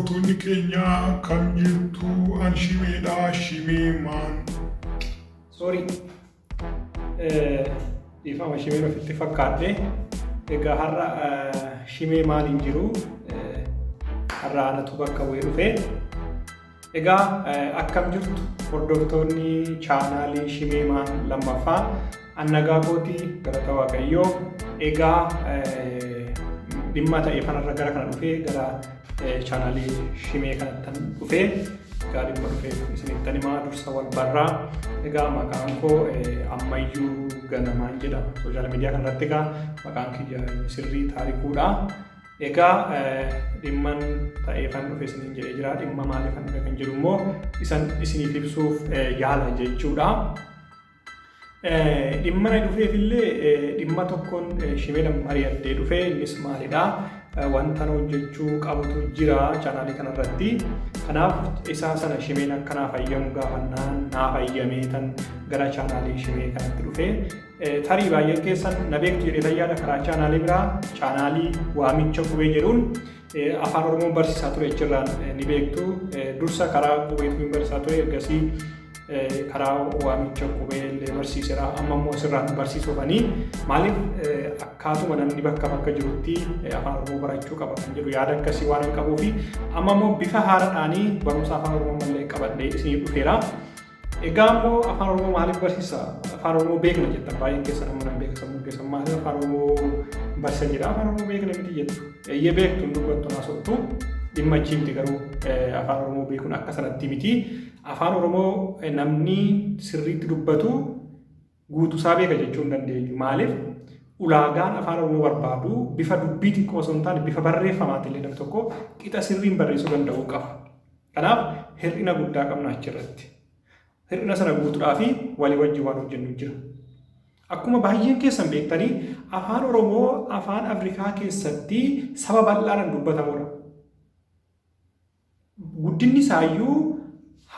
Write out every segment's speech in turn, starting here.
Hordoftoonni keenya kam jirtu? An Shimeedha. Shimee maan. Sorry. Dhiifama, Shimeen ofitti fakkaadhe. Egaa har'a Shimee maal hin jiru. Har'a anatu bakka bu'ee dhufe. Egaa akkam jirtu, hordoftoonni chaanaalii Shimee Maan lammaffaa? An nagaa kooti, galata Waaqayyoo. Egaa dhimma ta'e kanarra gara kana dhufee, gara chaanaalii Shimee kanattan dhufee. Egaa dhimma dhufee isinittan himaa, dursa wal barraa. Egaa maqaan koo Ammayyuu Ganamaan jedhama. Social media kanarratti egaa maqaan kiyya sirrii Taarikuudha. Egaa dhimman ta'eefan dhufe isiniin jedhee jira. Dhimma maaliifan dhufe kan jedhu immoo isan isiniif ibsuuf yaala jechuudha. Dhimma na dhufeef illee dhimma tokkoon Shimeedhaan mari'addee dhufe. Innis maalidha? Wanta hojjechuu qabutu jira chaanaalii kanarratti. Kanaaf isaa sana Shimeen akka naaf ayyamu gaafannaan naaf ayyamee tan gara chaanaalii Shimee kanatti dhufe. Tarii baay'een keessan na beektu jedhee yaada. Karaa chaanaalii biraa, chaanaalii Waamicha Qubee jedhuun Afaan Oromoo barsiisaa ture, achirraan ni beektu. Dursa karaa Qubeetu barsiisaa ture, ergasii karaa Waamicha Qubee illee barsiiseera. Amma immoo asirraan barsiisuufanii, maaliif akkaatuma namni bakka bakka jirutti Afaan Oromoo barachuu qaba kan jedhu yaada akkasii waan hin qabuufi, amma immoo bifa haaraadhaanii barumsa Afaan Oromoo mallee qabadhee isiniif dhufeera. Egaa immoo Afaan Oromoo maaliif barsiisa? Afaan Oromoo beekna jettan baay'een keessan. Amma nan beeka, sammuu keessan maaliif Afaan Oromoo barsiisa jedha. Afaan Oromoo beekna miti jettu. Eeyyee, beektu, hin dubbattu, haasoftu, dhimma achii miti. Garuu Afaan Oromoo beekuun akka sanatti miti. Afaan Oromoo namni sirriitti dubbatu guutuusaa beeka jechuu hin dandeenyu. Maaliif? Ulaagaan Afaan Oromoo barbaadu bifa dubbii xiqqoo osoo hin taane, bifa barreeffamaatiin illee namni tokko qixa sirriin barreessuu danda'uu qaba. Kanaaf hir'ina guddaa qabna achirratti. Hir'ina sana guutuudhaaf walii wajjin waan hojjennu jira. Akkuma baay'een keessan beektanii, Afaan Oromoo afaan Afrikaa keessatti saba bal'aadhaan dubbatamudha. Guddinni isaayyuu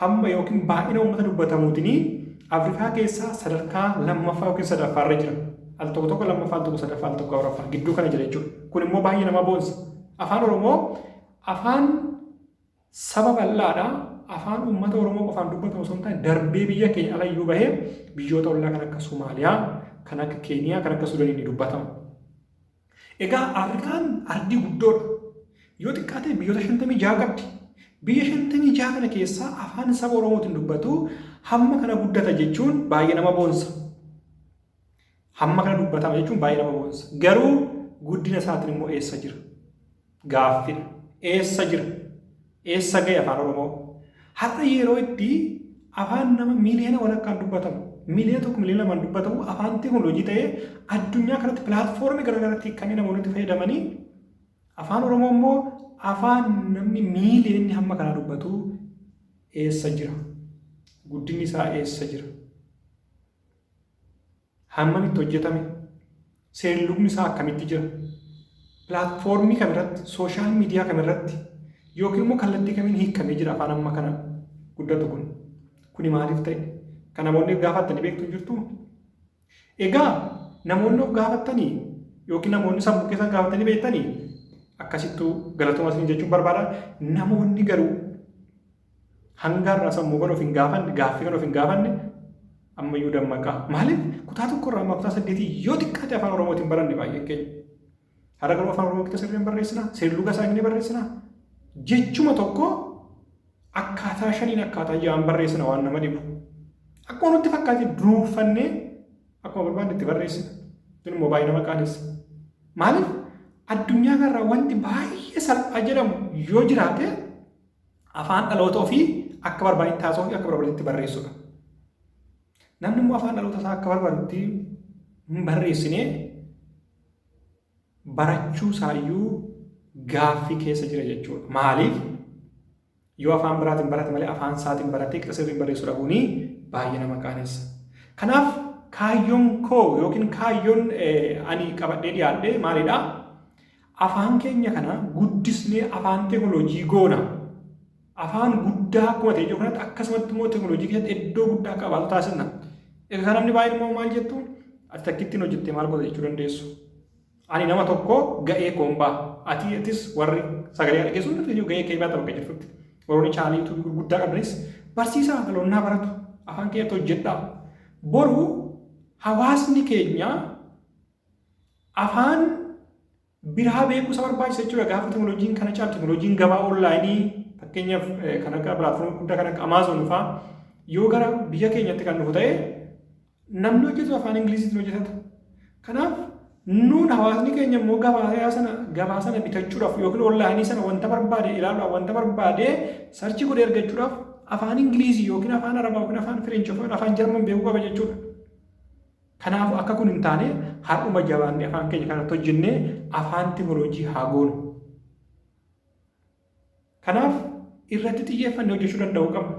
hamma yookiin baay'ina uummata dubbatamuutiin Afrikaa keessaa sadarkaa lammaffaa yookiin sadaffaa irra jira. Al tokko tokko lammaffaa, al tokko sadaffaa, al tokko afuraffaa, gidduu kana jira jechuudha. Kun immoo baay'ee nama boonsa. Afaan Oromoo afaan saba bal'aadha. Afaan uummata Oromoo qofaan dubbatamu osoo hin taane, darbee biyya keenya ala iyyuu bahee biyyoota ollaa kan akka Somaaliyaa, kan akka Keeniyaa, kan akka Sudaanii ni dubbatama. Egaa Afrikaan ardii guddoodha. Yoo xiqqaate biyyoota 56 qabdi. Biyya 56 kana keessaa afaan saba Oromootiin dubbatu hamma kana guddata jechuun baay'ee nama boonsa. Hamma kana dubbatama jechuun baay'ee nama boonsa. Garuu guddina isaatiin immoo eessa jira? Gaaffidha. Eessa jira? Eessa ga'e Afaan Oromoo? Har'a yeroo itti afaan nama miiliyoona walakkaan dubbatamu, miiliyoona 1, miiliyoona 2n dubbatamu, afaan teekinooloojii ta'ee addunyaa kanatti pilaatfoormii garaagaraatti hiikamee namoonni itti fayyadamanii, Afaan Oromoo immoo afaan namni miiliyoonni hamma kanaa dubbatu eessa jira? Guddinni isaa eessa jira? Hammamitti hojjetame? Seerlugni isaa akkamitti jira? Pilaatfoormii kamirratti, social media kamirratti yookiin immoo kallattii kamiin hiikamee jira afaan amma kana guddatu kun? Kuni maaliif ta'e? Kan namoonni gaafattanii beektu hin jirtuu? Egaa namoonni of gaafattanii yookiin namoonni sammuu keessan gaafatanii beektanii, akkasittuu galatoomaa isin jechuun barbaada. Namoonni garuu hanga har'aa sammuu kan of hin gaafanne, gaaffii kan of hin gaafanne, ammayyuu dammaqaa. Maaliif? Kutaa tokkorraa amma kutaa saddeetii yoo xiqqaate Afaan Oromootiin baranne baay'een keenya. Har'a garuu Afaan Oromoo qixa sirriin barreessina, seerluga isaa ni barreessina. Jechuma tokko akkaataa shaniin, akkaataa ja'aan barreessina, waan nama dhibu. Akkuma nutti fakkaate duruunfannee akkuma barbaanne itti barreessina. Kun immoo baay'ee nama qaanessa. Maaliif? Addunyaa kanarraa wanti baay'ee salphaa jedhamu yoo jiraate, afaan dhaloota ofii akka barbaadetti haasa'uu fi akka barbaadetti barreessuudha. Namni immoo afaan dhaloota isaa akka barbaadutti hin barreessine, barachuu isaayyuu gaaffii keessa jira jechuudha. Maaliif? Yoo afaan biraatiin barate malee afaan isaatiin baratee qixa sirriin barreessuu dhabuuni baay'ee nama qaanessa. Kanaaf kaayyoon koo yookiin kaayyoon ani qabadhee dhiyaadhe maalidha? Afaan keenya kana guddisnee afaan teekinooloojii goona. Afaan guddaa akkuma ta'e jiru kanatti, akkasumatti immoo teekinooloojii keessatti iddoo guddaa akka qabaatu taasisna. Egaa kan namni baay'een immoo maal jettu? Ati takkittiin hojjettee maal goota jechuu dandeessu. Ani nama tokko ga'ee koon ba'a. Ati atis warri sagalee dhageessu hundi gahee kee baata bakka jirtutti. Warroonni chaanalii yuutuubii gurguddaa qabdanis barsiisaa dhaloonnaa baratu afaan keenyatti hojjedhaa. Boru hawaasni keenya afaan biraa beekuu isa barbaachisa jechuudha. Gaafa teknooloojiin kana caalu teknooloojiin gabaa onlaayinii fakkeenyaaf kan akka pilaatfoormii guddaa kan akka Amaazon fa'aa yoo gara biyya keenyatti kan dhufu ta'e namni hojjetu afaan Ingiliziitiin hojjetata. Kanaaf nuun hawaasni keenya immoo gabaa sana bitachuudhaaf yookiin onlaayinii sana wanta barbaade ilaaluudhaaf wanta barbaade search godhee argachuudhaaf afaan Ingilizii yookiin afaan Arabaa yookiin afaan French yookiin afaan Jarman beekuu qaba jechuudha. Kanaaf akka kun hin taane har'uma jabaannee afaan keenya kanatti hojjennee afaan teknooloojii haa goonu. Kanaaf irratti xiyyeeffannee hojjechuu danda'uu qabna.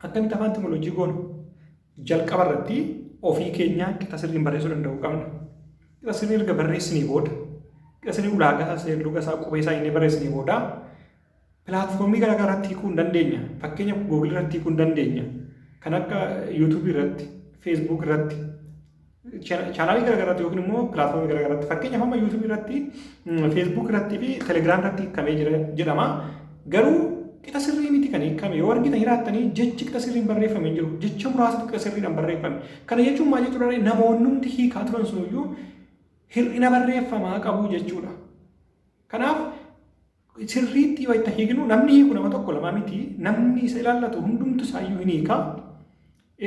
Akkamitti afaan teknooloojii goonu? Jalqaba irratti ofii keenyaa qixa sirriin barreessuu danda'uu qabna. Qixa sirrii erga barreessinee booda, qixa sirrii ulaagaa isaa, seerluga isaa, qubee isaa inni barreessinee booda pilaatfoormii garaa garaatti hiikuu hin dandeenya. Fakkeenyaaf Google irratti hiikuu hin dandeenya. Kan akka YouTube irratti, Facebook irratti, chaanaalii garaa garaatti yookiin immoo pilaatfoormii garaa garaatti. Fakkeenyaaf amma YouTube irratti, Facebook irratti fi Telegram irratti hiikamee jira jedhama. Garuu qixa sirrii miti kan hiikame. Yoo argitan jiraattanii jechi qixa sirriin barreeffame hin jiru. Jecha muraasatu qixa sirriidhaan barreeffame. Kana jechuun maal jechuudha? Namoonni hundi hiikaa turan sunuyyuu hir'ina barreeffamaa qabu jechuudha. Kanaaf sirriitti yoo itti hiiknu namni hiiku nama tokko lama miti, namni isa ilaallatu hundumtu isaayyuu hin hiika.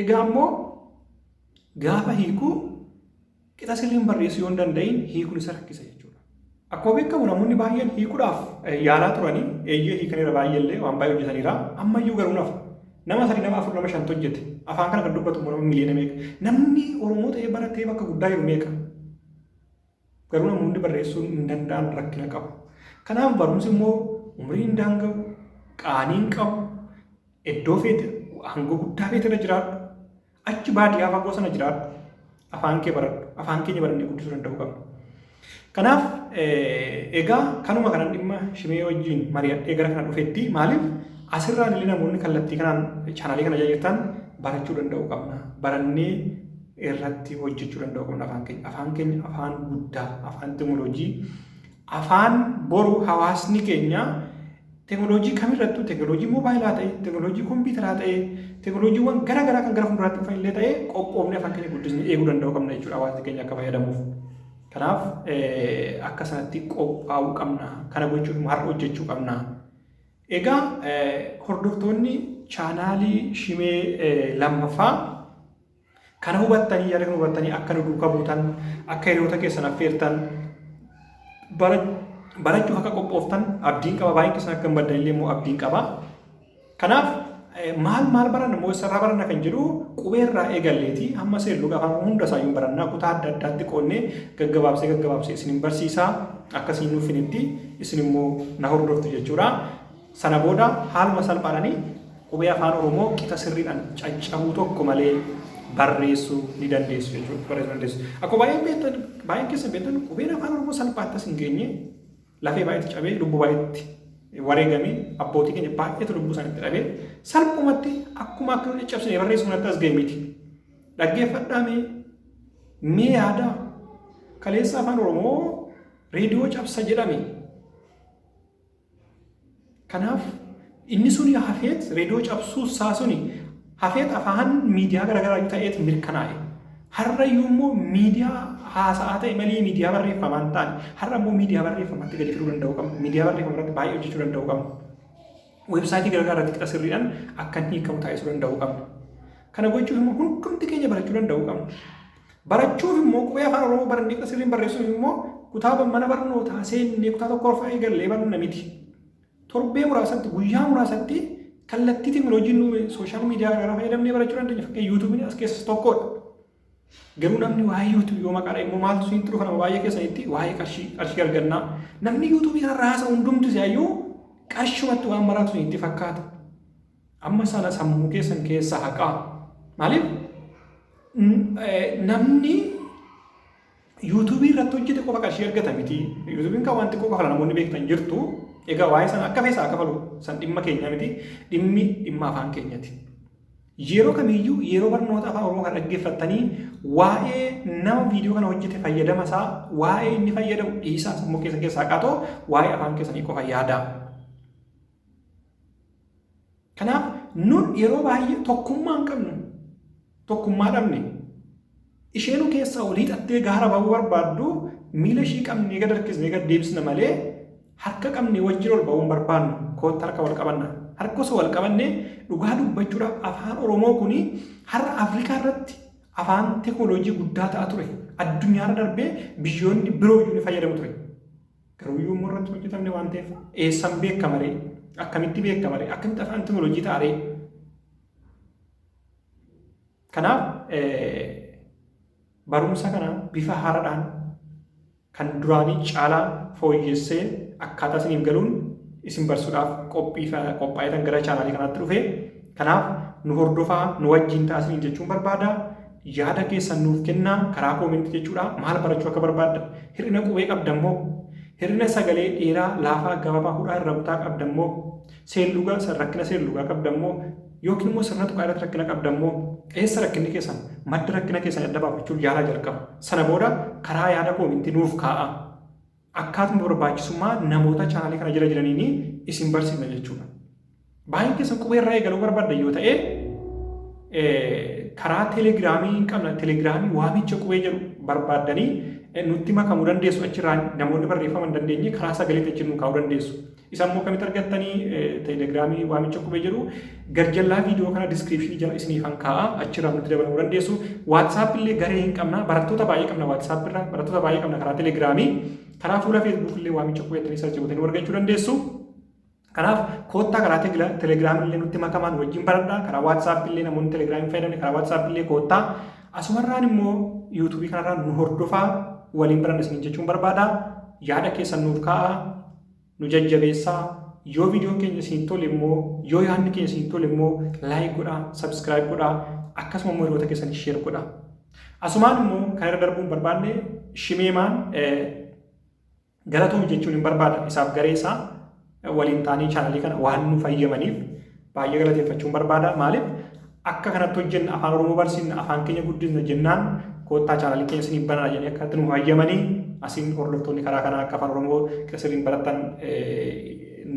Egaa immoo gaafa hiiku qixa sirriin barreessuu yoo hin danda'in hiikuun isa rakkisa jechuudha. Akkuma beekamu namoonni baay'een hiikuudhaaf yaalaa turanii eeyyee hiikaniira, baay'eellee waan baay'ee hojjetaniira, ammayyuu garuu nafa. Nama sadii, nama afur, nama shantu hojjete. Afaan kana kan dubbatu immoo nama miliyoona meeqa? Namni Oromoo ta'ee baratee bakka guddaa jiru meeqa? Garuu namoonni barreessuu hin danda'an rakkina qabu. Kanaaf barumsi immoo umrii hin daanga'u, qaanii hin qabu, iddoo feete aangoo guddaa feete irra jiraadhu, achi baadiyyaa fagoo sana jiraadhu, afaan kee baradhu, afaan keenya barannee guddisuu danda'uu qabna. Kanaaf egaa kanuma kanan dhimma Shimee wajjin mari'adhee gara kana dhufetti, maaliif asirraan illee namoonni kallattii kanaan chaanaalii kana jirtan barachuu danda'uu qabna. Barannee irratti hojjechuu danda'uu qabna afaan keenya. Afaan keenya afaan guddaa, afaan teknooloojii, afaan boru hawaasni keenya teknooloojii kamirrattuu, teknooloojii moobaayilaa ta'e, teknooloojii kompiitaraa ta'e, teknooloojiiwwan gara garaa kan gara fuulduraatti dhufan illee ta'e qophoofnee afaan keenya guddisnee eeguu danda'uu qabna jechuudha hawaasni keenya akka fayyadamuuf. Kanaaf akka sanatti qophaa'uu qabna. Kana gochuuf immoo har'a hojjechuu qabna. Egaa hordoftoonni chaanaalii Shimee lammaffaa kana hubattanii, yaada kana hubattanii akka nu duukaa buutan, akka hiriyoota keessan affeertan, barachuuf akka qophooftan abdiin qaba. Baay'een keessan akka hin baddan illee immoo abdiin qaba. Kanaaf maal maal baranna immoo eessarraa baranna kan jedhu qubeerraa eegalleeti hamma seerluga afaan hunda isaayyuu barannaa, kutaa adda addaatti qoonnee gaggabaabsee gaggabaabsee isin barsiisaa, akkasiin nuffinitti isin immoo na hordoftu jechuudha. Sana booda haaluma salphaadhaan qubee afaan Oromoo qixa sirriidhaan caccabuu tokko malee barreessuu ni dandeessu jechuudha. Barreessuu dandeessu. Akkuma baay'een beektan, baay'een keessan beektan, qubeen afaan Oromoo salphaatti as hin geenye, lafee baay'eetti cabee, lubbuu baay'eetti wareegamee, abbootii keenya baay'eetu lubbuu isaaniitti dhabee salphumatti akkuma akka nu caccabsine barreessuu kanatti as ga'e miti. Dhaggeeffadhaa mee, mee yaadaa, kaleessa afaan Oromoo reediyoo cabsa jedhame. Kanaaf inni suni hafeet, reediyoo cabsuu isaa suni hafeet, afaan miidiyaa garaagaraa ta'eet mirkanaa'e. Har'a iyyuu immoo miidiyaa haasa'aa ta'e malee miidiyaa barreeffamaa hin taane. Har'a immoo miidiyaa barreeffamaatti gadi fiduu danda'uu qabna. Miidiyaa barreeffamaa irratti baay'ee hojjechuu danda'uu qabna. Weebsaayitii garaagaraa irratti qixa sirriidhaan akka inni hiikamu taasisuu danda'uu qabna. Kana gochuuf immoo hundumti keenya barachuu danda'uu qabna. Barachuuf immoo qubee afaan Oromoo barannee qixa sirriin barreessuuf immoo kutaa mana barnootaa seennee kutaa tokkoffaa eegallee baranna miti. Torbee muraasatti, guyyaa muraasatti kallattii teekinooloojiin nu social media garaagaraa fayyadamnee barachuu dandeenya. Fakkeenya yuutuubiin as keessas tokkodha. Garuu namni waa'ee yuutuubii yoo maqaadha immoo maaltu isinitti dhufa? Nama baay'ee keessanitti waa'ee qarshii, qarshii argannaa. Namni yuutuubii kanarraa haasa'u hundumti isaayyuu qarshumatti waan maraatu isinitti fakkaata. Amma sana sammuu keessan keessaa haqaa. Maaliif namni yuutuubii irratti hojjete qofa qarshii argata miti. Yuutuubiin kan waan xiqqoo kafala namoonni beektan jirtu. Egaa waa'ee sana akka feesaa kafalu san dhimma keenya miti. Dhimmi dhimma afaan keenyati. Yeroo kamiyyuu yeroo barnoota Afaan Oromoo kana dhaggeeffattanii waa'ee nama viidiyoo kana hojjete, fayyadama isaa, waa'ee inni fayyadamu dhiisaa, sammuu keessa keessaa qaatoo waa'ee afaan keessanii qofa yaadaa. Kanaaf nun yeroo baay'ee tokkummaa hin qabnu. Tokkummaa dhabne. Isheenu keessaa ol hiixattee gaara bahuu barbaaddu miila ishii qabnee gad harkisnee gad deebisna malee harka qabnee wajjin ol bahuu hin barbaannu. Kootta harka wal qabanna. Harka osoo wal qabanne, dhugaa dubbachuudhaaf, Afaan Oromoo kuni har'a Afrikaa irratti afaan teekinooloojii guddaa ta'a ture. Addunyaarra darbee biyyoonni biroo iyyuu ni fayyadamu ture. Garuu iyyuu immoo irratti hojjetamne waan ta'eef eessan beekama ree? Akkamitti beekama ree? Akkamitti afaan teekinooloojii ta'a ree? Kanaaf barumsa kana bifa haaraadhaan kan duraanii caalaa fooyyessee akkaataa isiniif galuun isin barsuudhaaf qophii qophaa'eetan gara chaanaalii kanaatti dhufe. Kanaaf nu hordofaa, nu wajjin ta'a isiniin jechuun barbaada. Yaada keessan nuuf kennaa karaa koomentii jechuudha. Maal barachuu akka barbaadda? Hir'ina qubee qabdammoo? Hir'ina sagalee dheeraa, laafaa, gabaabaa, hudhaa irra butaa qabdammoo? Seellugaa, rakkina seellugaa qabdammoo? Yookiin immoo sirna tuqaa irratti rakkina qabdammoo? Eessa rakkinni keessan? Madda rakkina keessan adda baafachuuf yaalaa jalqaba. Sana booda karaa yaada koomentii nuuf kaa'a. Akkaatuma barbaachisummaa namoota chaanaalii kana jala jiraniin isin barsiifna jechuudha. Baay'een keessan qubee irraa eegaluu barbaaddan yoo ta'e, karaa telegiraamii hin qabna. Telegiraamii waamicha qubee jedhu barbaaddanii nutti makamuu dandeessu. Achirraa namoonni barreeffama hin dandeenye karaa sagaleetti achi nu kaa'uu dandeessu. Isa immoo akkamitti argattanii? Telegiraamii waamicha qubee jedhu garjallaa viidiyoo kana description jala isiniifan kaa'a, achirraa nutti dabalamuu dandeessu. WhatsApp illee garee hin qabna, barattoota baay'ee qabna. WhatsApp irra barattoota baay'ee qabna. Karaa telegiraamii, karaa fuula Facebook illee waamicha qubee jettanii search gootanii argachuu dandeessu. Kanaaf koottaa karaa telegiraamii illee nutti makamaan wajjin baradhaa. Karaa WhatsApp illee namoonni telegiraamii fayyadamne karaa WhatsApp illee koottaa. Asumarraan immoo yuutuubii kanarraan nu hordofaa, waliin baranna isiniin jechuun barbaada. Yaada keessan nuuf kaa'aa. Nu jajjabeessaa. Yoo viidiyoon keenya isin tole immoo, yoo yaadni keenya isin tole immoo, like godhaa, subscribe godhaa, akkasuma immoo hiriyoota keessanii share godhaa. Asumaan immoo kan irra darbuun barbaanne shimeemaan galatoomi jechuun hin barbaada. Isaaf garee isaa waliin ta'anii chaanalii kana waan nu fayyamaniif baay'ee galateeffachuun barbaada. Maaliif akka kanatti hojjenna, Afaan Oromoo barsiisna, afaan keenya guddisna jennaan, koottaa chaanalii keenya isiniif banana jedhanii akkatti nu fayyamanii asiin hordoftoonni karaa kanaa akka Afaan Oromoo sirriin baratan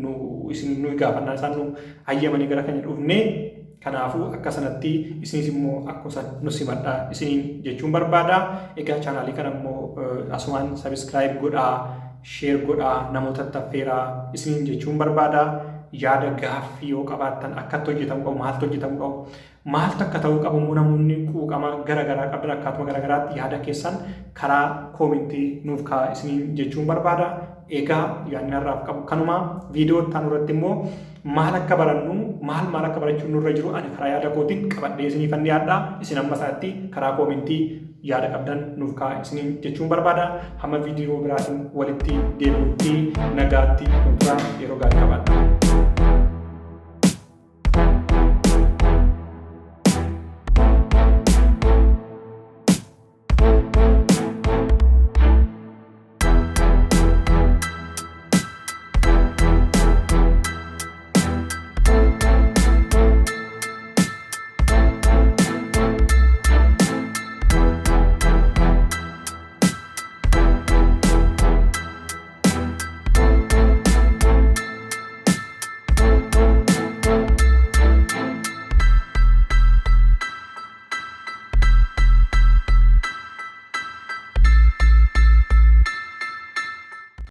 nu isin nu gaafannaan isaan nu hayyamanii gara keenya dhufnee. Kanaafuu akka sanatti isinis immoo akkuma san nu simadha isiniin jechuun barbaada. Egaa chaanaalii kana immoo asumaan subscribe godhaa, share godhaa, namoota affeeraa isiniin jechuun barbaada. Yaada gaaffii yoo qabaattan, akkatti hojjetamuu qabu, maaltu hojjetamuu qabu, maaltu akka ta'uu qabu immoo, namoonni quuqama gara garaa qabdan akkaatuma gara garaatti yaada keessan karaa koomentii nuuf kaa'aa isiniin jechuun barbaada. Egaa yaadni har'aaf qabu kanuma. Viidiyoo itti aanu irratti immoo maal akka barannu, maal maal akka barachuun nurra jiru ani karaa yaada kootiin qabadhee isiniifan dhiyaadha. Isin amma sanatti karaa koomentii yaada qabdan nuuf kaa'aa isiniin jechuun barbaada. Hamma viidiyoo biraatiin walitti deebinutti nagaatti nu tura, yeroo gaarii qabaadha.